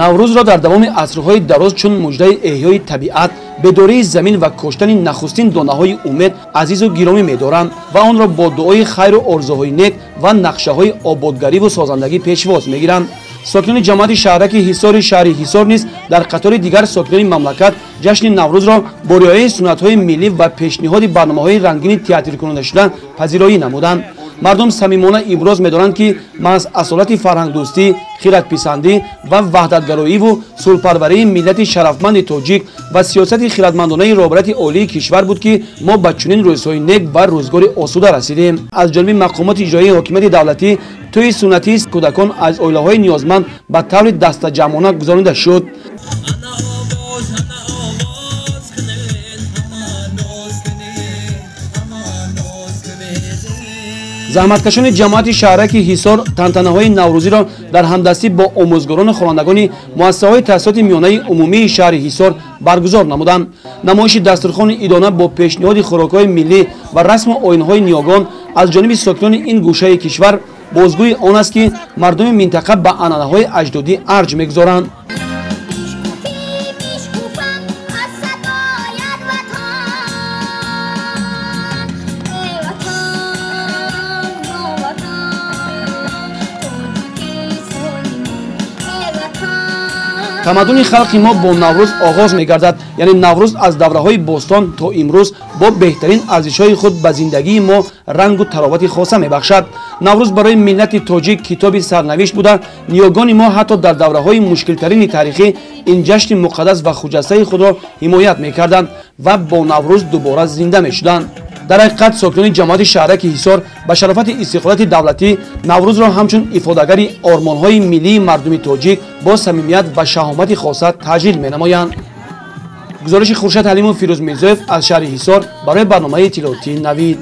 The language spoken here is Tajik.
Наврӯзро дар давоми асрҳои дароз чун муждаи эҳёи табиат, бедории замин ва коштани нахустин донаҳои умед азизу гиромӣ медоранд ва онро бо дуои хайру орзуҳои нек ва нақшаҳои ободгариву созандагӣ пешвоз мегиранд. Сокинони ҷамоати шаҳраки Ҳисори шаҳри Ҳисор низ дар қатори дигар сокинони мамлакат ҷашни Наврӯзро бо риояи суннатҳои миллӣ ва пешниҳоди барномаҳои рангини театркунонда шуда пазироӣ намуданд. Мардум самимона иброз медоранд, ки маҳз асолати фарҳангдӯстӣ, хиратписандӣ ва ваҳдатгароиву сулҳпарварии миллати шарафманди тоҷик ва сиёсати хиратмандонаи роҳбарияти олии кишвар буд, ки мо ба чунин рӯзҳои нек ва рӯзгори осуда расидем. Аз ҷониби мақомоти иҷроии ҳокимияти давлатӣ тӯи суннатии кӯдакон аз оилаҳои ниёзманд ба таври дастаҷамъона гузаронида шуд. Заҳматкашони ҷамоати шаҳраки Ҳисор тантанаҳои наврӯзиро дар ҳамдастӣ бо омӯзгорону хонандагони муассисаҳои таҳсилоти миёнаи умумии шаҳри Ҳисор баргузор намуданд. Намоиши дастурхони идона бо пешниҳоди хӯрокҳои миллӣ ва расму оинҳои ниёгон аз ҷониби сокинони ин гӯшаи кишвар бозгӯи он аст, ки мардуми минтақа ба анъанаҳои аҷдодӣ арҷ мегузоранд. Тамаддуни халқи мо бо Наврӯз оғоз мегардад, яъне Наврӯз аз давраҳои бостон то имрӯз бо беҳтарин арзишҳои худ ба зиндагии мо рангу таровати хоса мебахшад. Наврӯз барои миллати тоҷик китоби сарнавишт буда, ниёгони мо ҳатто дар давраҳои мушкилтарини таърихӣ ин ҷашни муқаддас ва хуҷастаи худро ҳимоят мекарданд ва бо Наврӯз дубора зинда мешуданд. Дар ҳақиқат, сокинони ҷамоати шаҳраки Ҳисор ба шарофати истиқлолияти давлатӣ Наврӯзро ҳамчун ифодагари ормонҳои миллии мардуми тоҷик бо самимият ва шаҳомати хоса таҷлил менамоянд. Гузориши Хуршед Ҳалимов, Фирӯз Мирзоев аз шаҳри Ҳисор барои барномаи иттилоотии Навид.